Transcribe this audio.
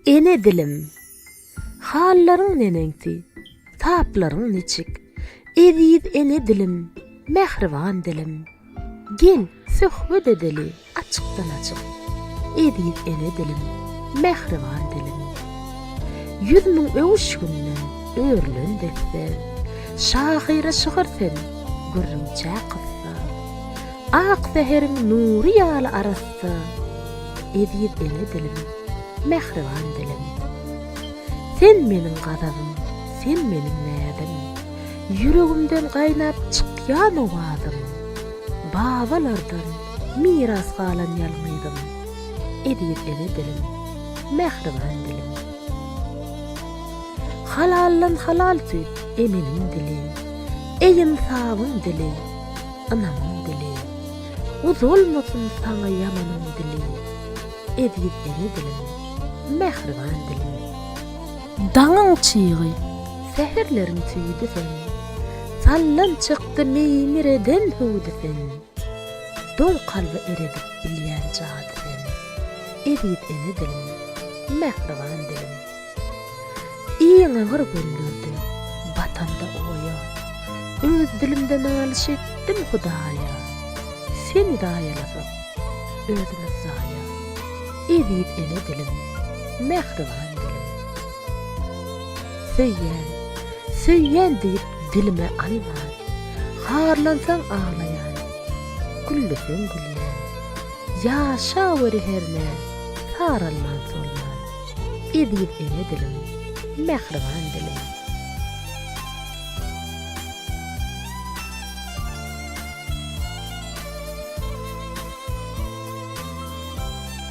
Ene dilim! Hallaryň neneňsi, taplaryň niçik? Eziz ene dilim, mähriban dilim! Gel, söhbet edeli açykdan-açyk, Eziz ene dilim, mähriban dilim! 100 000 öwüşginden örülen desse, Şahyra şygyr sen, gürrüňçä kyssa. Ak säheriň nury ýaly arassa, Eziz ene dilim, mähriban dilim. Sen meniň gazabym, sen meniň näzim, Ýüregimden gaýnap çykýan owazym. Babalardan miras galan ýalňyzym, Eziz ene dilim, mähriban dilim. Halaldan halal süýt emeniň dili, Eý ynsabyň dili, ynamyň dili. Uzalmasyn saňa ýamanyň dili, Eziz ene dilim, mähriban dilim. Daňyň çygy, säherleriň süýdi sen, Sallançakda meýmireden hüwdi sen, Doň kalby eredip bilýän jady sen, Eziz ene dilim, mähriban dilim. Iň agyr günlerde batamda oýa, Öz dilimde nalyş etdim Hudaýa, Seni zaýalasak, özümiz zaýa, Eziz ene dilim, mähriban dilim. Söýýän, söýýän diýip dilime alman, Harlansaň aglaýan, gülleseň gülýän, Ýaşaweri hernä saralman-solman. Eziz ene dilim, mähriban dilim.